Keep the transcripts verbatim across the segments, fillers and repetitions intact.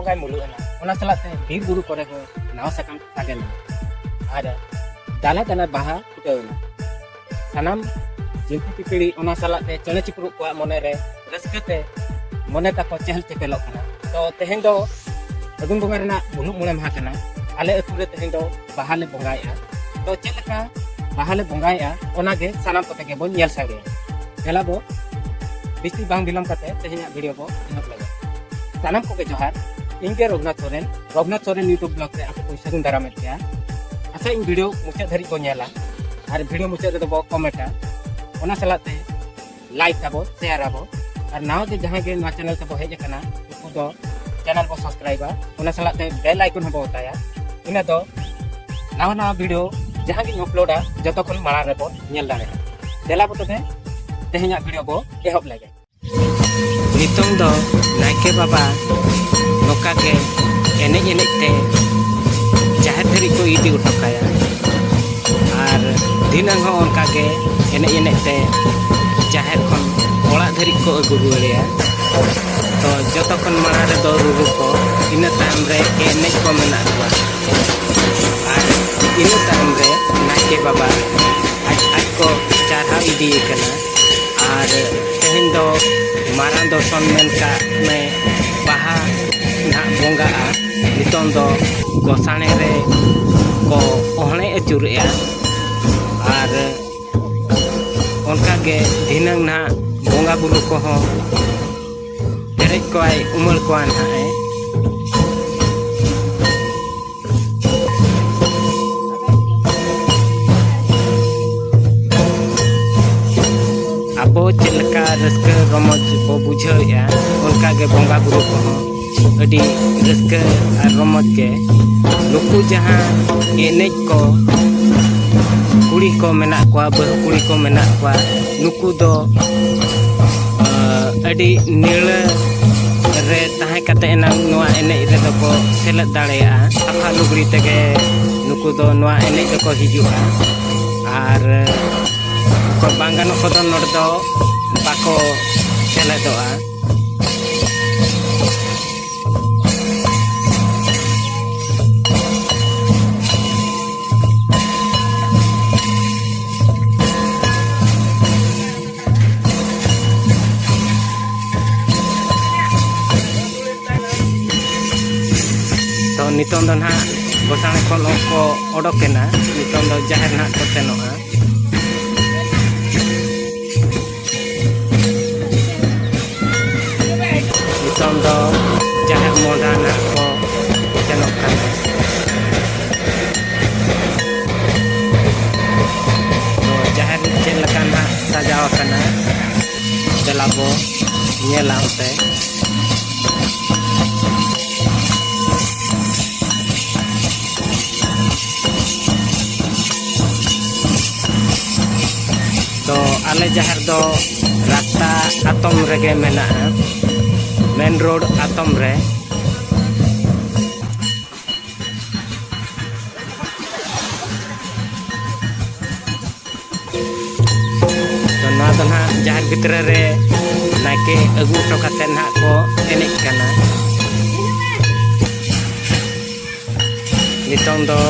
ᱵᱚᱸᱜᱟᱭ ᱢᱩᱞᱩᱜ ᱮᱱᱟ᱾ ᱚᱱᱟ ᱥᱟᱞᱟᱜ ᱛᱮ ᱵᱤᱨ ᱵᱩᱨᱩ ᱠᱚᱨᱮ ᱦᱚᱸ ᱱᱟᱣᱟ ᱥᱟᱠᱟᱢ ᱥᱟᱜᱮᱱ ᱮᱱᱟ ᱟᱨ ᱫᱟᱱᱟ ᱫᱟᱱᱟ ᱵᱟᱦᱟ ᱯᱷᱩᱴᱟᱹᱣ ᱮᱱᱟ᱾ ᱥᱟᱱᱟᱢ ᱡᱤᱱᱛᱤ ᱯᱤᱯᱤᱲᱤ, ᱚᱱᱟ ᱥᱟᱞᱟᱜ ᱛᱮ ᱪᱮᱬᱮ ᱪᱤᱯᱨᱩᱫ ᱠᱚᱣᱟᱜ ᱢᱚᱱᱮ ᱨᱮ ᱨᱟᱹᱥᱠᱟᱹ ᱛᱮ ᱢᱚᱱᱮ ᱛᱟᱠᱚ ᱪᱮᱦᱮᱞ ᱪᱮᱯᱮᱞᱚᱜ ᱠᱟᱱᱟ᱾ ᱛᱚ ᱛᱮᱦᱮᱧ ᱫᱚ ᱯᱷᱟᱹᱜᱩᱱ ᱵᱚᱸᱜᱟ ᱨᱮᱱᱟᱜ ᱢᱩᱞᱩᱜ ᱢᱚᱬᱮ ᱢᱟᱦᱟ ᱠᱟᱱᱟ᱾ ᱟᱞᱮ ᱟᱹᱛᱩ ᱨᱮ ᱛᱮᱦᱮᱧ ᱫᱚ ᱵᱟᱦᱟ ᱞᱮ ᱵᱚᱸᱜᱟᱭᱮᱫᱼᱟ᱾ ᱛᱚ ᱪᱮᱫ ᱞᱮᱠᱟ ᱵᱟᱦᱟ ᱞᱮ ᱵᱚᱸᱜᱟᱭᱮᱫᱼᱟ, ᱚᱱᱟᱜᱮ ᱥᱟᱱᱟᱢ ᱠᱚᱛᱮ ᱜᱮᱵᱚᱱ ᱧᱮᱞ ᱥᱟᱰᱮᱭᱟ᱾ ᱫᱮᱞᱟ ᱵᱚ ᱵᱮᱥᱤ ᱵᱟᱝ ᱵᱤᱞᱚᱢ ᱠᱟᱛᱮ ᱛᱮᱦᱮᱧᱟᱜ ᱵᱷᱤᱰᱤᱭᱳ ᱵᱚ ᱮᱦᱚᱵ ᱞᱮᱜᱮ᱾ ᱥᱟᱱᱟᱢ ᱠᱚᱜᱮ ᱡᱚᱦᱟᱨ᱾ ᱤᱧ ᱜᱮ ᱨᱚᱜᱷᱩᱱᱟᱛᱷ ᱥᱚᱨᱮᱱ, ᱨᱚᱜᱷᱩᱱᱟᱛᱷ ᱥᱚᱨᱮᱱ YouTube ᱵᱞᱚᱜ ᱨᱮ ᱟᱯᱮ ᱠᱚᱧ ᱥᱟᱹᱜᱩᱱ ᱫᱟᱨᱟᱢᱮᱫ ᱯᱮᱭᱟ᱾ ᱟᱥᱟ ᱤᱧ ᱵᱷᱤᱰᱤᱭᱳ ᱢᱩᱪᱟᱹᱫ ᱫᱷᱟᱹᱨᱤᱡ ᱵᱚ ᱧᱮᱞᱟ ᱟᱨ ᱵᱷᱤᱰᱤᱭᱳ ᱢᱩᱪᱟᱹᱫ ᱨᱮᱫᱚ ᱵᱚ ᱠᱚᱢᱮᱱᱴᱟ᱾ ᱚᱱᱟ ᱥᱟᱞᱟᱜ ᱛᱮ ᱞᱟᱭᱤᱠ ᱟᱵᱚ, ᱥᱮᱭᱟᱨ ᱟᱵᱚ, ᱟᱨ ᱱᱟᱣᱟ ᱜᱮ ᱡᱟᱦᱟᱸᱭ ᱜᱮ ᱱᱚᱣᱟ ᱪᱮᱱᱮᱞ ᱛᱮᱵᱚ ᱦᱮᱡ ᱟᱠᱟᱱᱟ, ᱩᱱᱠᱩ ᱫᱚ ᱪᱮᱱᱮᱞ ᱵᱚ ᱥᱟᱵᱥᱠᱨᱟᱭᱤᱵᱟ, ᱚᱱᱟ ᱥᱟᱞᱟᱜ ᱛᱮ ᱵᱮᱞ ᱟᱭᱠᱚᱱ ᱦᱚᱸᱵᱚ ᱚᱛᱟᱭᱟ᱾ ᱤᱱᱟᱹ ᱫᱚ ᱱᱟᱣᱟ ᱱᱟᱣᱟ ᱵᱷᱤᱰᱤᱭᱳ ᱡᱟᱦᱟᱸ ᱜᱤᱧ ᱟᱯᱞᱳᱰᱟ, ᱡᱚᱛᱚ ᱠᱷᱚᱱ ᱢᱟᱲᱟᱝ ᱨᱮᱵᱚ ᱧᱮᱞ ᱫᱟᱲᱮᱭᱟᱜᱼᱟ᱾ ᱫᱮᱞᱟ ᱵᱚ ᱛᱚᱵᱮ, ᱛᱮᱦᱮᱧᱟᱜ ᱵᱷᱤᱰᱤᱭᱳ ᱵᱚ ᱮᱦᱚᱵ ᱞᱮᱜᱮ᱾ ᱱᱤᱛᱚᱝ ᱫᱚ ᱱᱟᱭᱠᱮ ᱵᱟᱵᱟ ᱱᱚᱝᱠᱟ ᱜᱮ ᱮᱱᱮᱡ ᱮᱱᱮᱡ ᱛᱮ ᱡᱟᱦᱮᱨ ᱫᱷᱟᱹᱨᱤᱡ ᱠᱚ ᱤᱫᱤ ᱦᱚᱴᱚ ᱠᱟᱭᱟ᱾ ᱟᱨ ᱫᱷᱤᱱᱟᱹᱝ ᱦᱚᱸ ᱚᱱᱠᱟ ᱜᱮ ᱮᱱᱮᱡ ᱮᱱᱮᱡ ᱛᱮ ᱡᱟᱦᱮᱨ ᱠᱷᱚᱱ ᱚᱲᱟᱜ ᱫᱷᱟᱹᱨᱤᱡ ᱠᱚ ᱟᱹᱜᱩ ᱨᱩᱣᱟᱹᱲᱮᱭᱟ᱾ ᱛᱚ ᱡᱚᱛᱚ ᱠᱷᱚᱱ ᱢᱟᱲᱟᱝ ᱨᱮᱫᱚ ᱨᱩᱨᱩ ᱠᱚ, ᱤᱱᱟᱹ ᱛᱟᱭᱚᱢ ᱨᱮ ᱮᱱᱮᱡ ᱠᱚ ᱢᱮᱱᱟᱜ ᱠᱚᱣᱟ᱾ ᱟᱨ ᱤᱱᱟᱹ ᱛᱟᱭᱚᱢ ᱨᱮ ᱱᱟᱭᱠᱮ ᱵᱟᱵᱟ ᱟᱡ ᱟᱡ ᱠᱚ ᱪᱟᱨᱦᱟᱣ ᱤᱫᱤᱭᱮ ᱠᱟᱱᱟ᱾ ᱟᱨ ᱛᱮᱦᱮᱧ ᱫᱚ ᱢᱟᱨᱟᱝ ᱫᱚᱨᱥᱚᱱ ᱢᱮᱱ ᱠᱟᱜ ᱢᱮ, ᱵᱟᱦᱟ ᱱᱟᱦᱟᱜ ᱵᱚᱸᱜᱟᱜᱼᱟ᱾ ᱱᱤᱛᱚᱝ ᱫᱚ ᱜᱚᱥᱟᱬᱮ ᱨᱮ ᱠᱚ ᱚᱦᱬᱮ ᱟᱹᱪᱩᱨᱮᱜᱼᱟ᱾ ᱟᱨ ᱚᱱᱠᱟ ᱜᱮ ᱫᱷᱤᱱᱟᱹᱝ ᱱᱟᱦᱟᱜ ᱵᱚᱸᱜᱟ ᱵᱩᱨᱩ ᱠᱚᱦᱚᱸ ᱯᱮᱨᱮᱡ ᱠᱚᱣᱟᱭ, ᱩᱢᱟᱹᱲ ᱠᱚᱣᱟ ᱱᱟᱦᱟᱜ ᱮ᱾ ᱟᱵᱚ ᱪᱮᱫ ᱞᱮᱠᱟ ᱨᱟᱹᱥᱠᱟᱹ ᱨᱚᱢᱚᱡᱽ ᱵᱚ ᱵᱩᱡᱷᱟᱹᱣᱮᱫᱼᱟ, ᱚᱱᱠᱟ ᱜᱮ ᱵᱚᱸᱜᱟ ᱵᱩᱨᱩ ᱠᱚᱦᱚᱸ ᱟᱹᱰᱤ ᱨᱟᱹᱥᱠᱟᱹ ᱟᱨ ᱨᱚᱢᱚᱡᱽ ᱜᱮ᱾ ᱱᱩᱠᱩ ᱡᱟᱦᱟᱸ ᱮᱱᱮᱡ ᱠᱚ, ᱠᱩᱲᱤ ᱠᱚ ᱢᱮᱱᱟᱜ ᱠᱚᱣᱟ, ᱵᱟᱹᱦᱩ ᱠᱩᱲᱤ ᱠᱚ ᱢᱮᱱᱟᱜ ᱠᱚᱣᱟ, ᱱᱩᱠᱩ ᱫᱚ, ᱟᱹ, ᱟᱹᱰᱤ ᱱᱤᱨᱞᱟᱹ ᱨᱮ ᱛᱟᱦᱮᱸ ᱠᱟᱛᱮ ᱮᱱᱟᱝ ᱱᱚᱣᱟ ᱮᱱᱮᱡ ᱨᱮᱫᱚ ᱠᱚ ᱥᱮᱞᱮᱫ ᱫᱟᱲᱮᱭᱟᱜᱼᱟ᱾ ᱥᱟᱯᱷᱟ ᱞᱩᱜᱽᱲᱤ ᱛᱮᱜᱮ ᱱᱩᱠᱩ ᱫᱚ ᱱᱚᱣᱟ ᱮᱱᱮᱡ ᱫᱚᱠᱚ ᱦᱤᱡᱩᱜᱼᱟ᱾ ᱟᱨ ᱚᱠᱚᱭ ᱵᱟᱝ ᱜᱟᱱᱚᱜ ᱠᱚᱫᱚ ᱱᱚᱰᱮ ᱫᱚ ᱵᱟᱠᱚ ᱥᱮᱞᱮᱫᱚᱜᱼᱟ᱾ ᱱᱤᱛᱚᱝ ᱫᱚ ᱱᱟᱦᱟᱜ ᱜᱚᱥᱟᱬᱮ ᱠᱷᱚᱱ ᱠᱚ ᱚᱰᱚᱠ ᱮᱱᱟ᱾ ᱱᱤᱛᱚᱝ ᱫᱚ ᱡᱟᱦᱮᱨ ᱱᱟᱦᱟᱜ ᱠᱚ ᱥᱮᱱᱚᱜᱼᱟ᱾ ᱱᱤᱛᱚᱝ ᱫᱚ ᱡᱟᱦᱮᱨ ᱢᱚᱦᱰᱟ ᱱᱟᱦᱟᱜ ᱠᱚ ᱥᱮᱱᱚᱜ ᱠᱟᱱᱟ᱾ ᱛᱚ, ᱡᱟᱦᱮᱨ ᱪᱮᱫ ᱞᱮᱠᱟ ᱱᱟᱦᱟᱜ ᱥᱟᱡᱟᱣ ᱟᱠᱟᱱᱟ, ᱫᱮᱞᱟ ᱵᱚ ᱧᱮᱞᱟ ᱚᱱᱛᱮ᱾ ᱛᱚ, ᱟᱞᱮ ᱡᱟᱦᱮᱨ ᱫᱚ ᱨᱟᱥᱛᱟ ᱟᱛᱚᱢ ᱨᱮᱜᱮ ᱢᱮᱱᱟᱜᱼᱟ, ᱢᱮᱱ ᱨᱳᱰ ᱟᱛᱚᱢ ᱨᱮ᱾ ᱛᱚ, ᱱᱚᱣᱟ ᱫᱚ ᱱᱟᱦᱟᱜ ᱡᱟᱦᱮᱨ ᱵᱷᱤᱛᱨᱤ ᱨᱮ ᱱᱟᱭᱠᱮ ᱟᱹᱜᱩ ᱦᱚᱴᱚ ᱠᱟᱛᱮ ᱱᱟᱦᱟᱜ ᱠᱚ ᱮᱱᱮᱡ ᱠᱟᱱᱟ᱾ ᱱᱤᱛᱚᱝ ᱫᱚ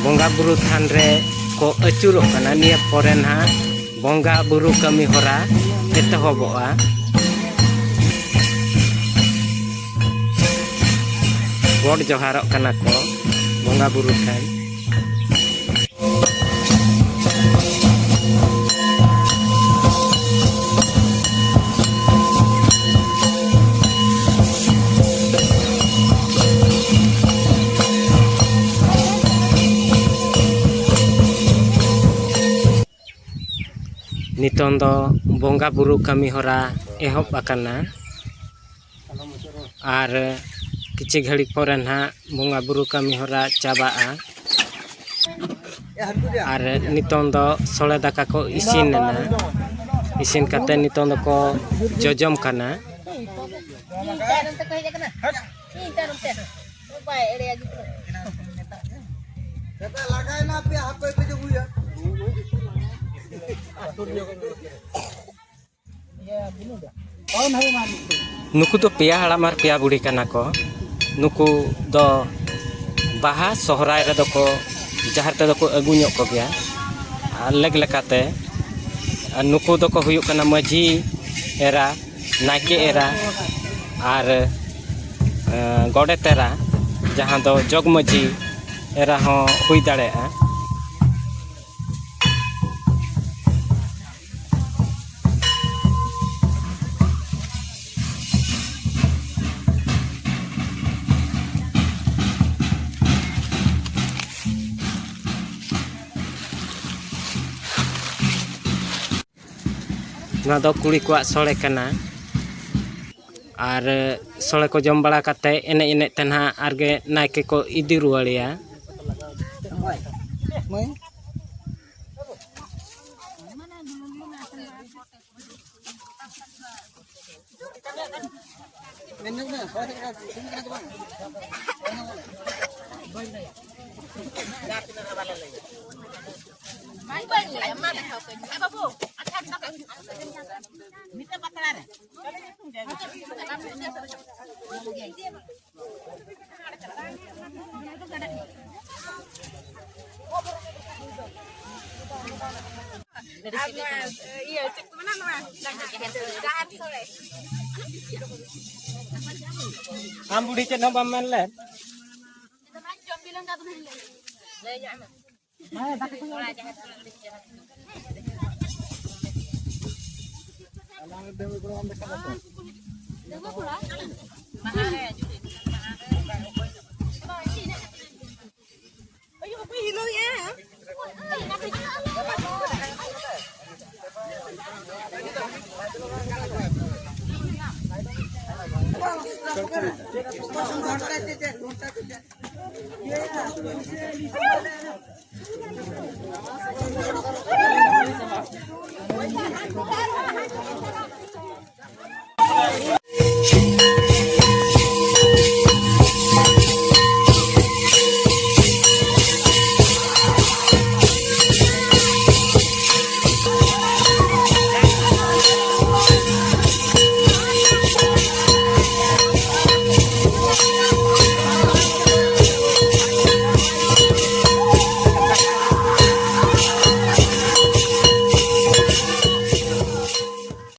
ᱵᱚᱸᱜᱟ ᱵᱩᱨᱩ ᱛᱷᱟᱱ ᱨᱮ ᱠᱚ ᱟᱹᱪᱩᱨᱚᱜ ᱠᱟᱱᱟ᱾ ᱱᱤᱭᱟᱹ ᱯᱚᱨᱮ ᱱᱟᱦᱟᱜ ᱵᱚᱸᱜᱟ ᱵᱩᱨᱩ ᱠᱟᱹᱢᱤ ᱦᱚᱨᱟ ᱮᱛᱚᱦᱚᱵᱚᱜᱼᱟ᱾ ᱜᱚᱰ ᱡᱚᱦᱟᱨᱚᱜ ᱠᱟᱱᱟ ᱠᱚ ᱵᱚᱸᱜᱟ ᱵᱩᱨᱩ ᱴᱷᱮᱱ᱾ ᱱᱤᱛᱚᱝ ᱫᱚ ᱵᱚᱸᱜᱟ ᱵᱩᱨᱩ ᱠᱟᱹᱢᱤ ᱦᱚᱨᱟ ᱮᱦᱚᱵ ᱟᱠᱟᱱᱟ᱾ ᱟᱨ ᱠᱤᱪᱷᱩ ᱜᱷᱟᱹᱲᱤᱡ ᱯᱚᱨᱮ ᱱᱟᱦᱟᱜ ᱵᱚᱸᱜᱟ ᱵᱩᱨᱩ ᱠᱟᱹᱢᱤ ᱦᱚᱨᱟ ᱪᱟᱵᱟᱜᱼᱟ᱾ ᱟᱨ ᱱᱤᱛᱚᱝ ᱫᱚ ᱥᱚᱲᱮ ᱫᱟᱠᱟ ᱠᱚ ᱤᱥᱤᱱ ᱮᱱᱟ᱾ ᱤᱥᱤᱱ ᱠᱟᱛᱮ ᱱᱤᱛᱚᱝ ᱫᱚᱠᱚ ᱡᱚᱡᱚᱢ ᱠᱟᱱᱟ᱾ ᱱᱩᱠᱩ ᱫᱚ ᱯᱮᱭᱟ ᱦᱟᱲᱟᱢ ᱟᱨ ᱯᱮᱭᱟ ᱵᱩᱲᱦᱤ ᱠᱟᱱᱟ ᱠᱚ᱾ ᱱᱩᱠᱩ ᱫᱚ ᱵᱟᱦᱟ ᱥᱚᱦᱨᱟᱭ ᱨᱮᱫᱚ ᱠᱚ ᱡᱟᱦᱮᱨ ᱛᱮᱫᱚ ᱠᱚ ᱟᱹᱜᱩ ᱧᱚᱜ ᱠᱚᱜᱮᱭᱟ, ᱟᱨ ᱞᱮᱠ ᱞᱮᱠᱟᱛᱮ᱾ ᱟᱨ ᱱᱩᱠᱩ ᱫᱚᱠᱚ ᱦᱩᱭᱩᱜ ᱠᱟᱱᱟ ᱢᱟᱹᱡᱷᱤ ᱮᱨᱟ, ᱱᱟᱭᱠᱮ ᱮᱨᱟ, ᱟᱨ ᱜᱚᱰᱮᱛ ᱮᱨᱟ, ᱡᱟᱦᱟᱸ ᱫᱚ ᱡᱚᱜᱽ ᱢᱟᱹᱡᱷᱤ ᱮᱨᱟ ᱦᱚᱸ ᱦᱩᱭ ᱫᱟᱲᱮᱭᱟᱜᱼᱟ᱾ ᱱᱚᱣᱟ ᱫᱚ ᱠᱩᱲᱤ ᱠᱚᱣᱟᱜ ᱥᱚᱲᱮ ᱠᱟᱱᱟ᱾ ᱟᱨ ᱥᱚᱲᱮ ᱠᱚ ᱡᱚᱢ ᱵᱟᱲᱟ ᱠᱟᱛᱮ, ᱮᱱᱮᱡ ᱮᱱᱮᱡ ᱛᱮ ᱱᱟᱦᱟᱜ ᱟᱨᱜᱮ ᱱᱟᱭᱠᱮ ᱠᱚ ᱤᱫᱤ ᱨᱩᱣᱟᱹᱲᱮᱭᱟ᱾ ᱟᱢ ᱵᱩᱰᱷᱤ ᱪᱮᱫ ᱦᱚᱸ ᱵᱟᱢ ᱢᱮᱱ ᱞᱮᱫ?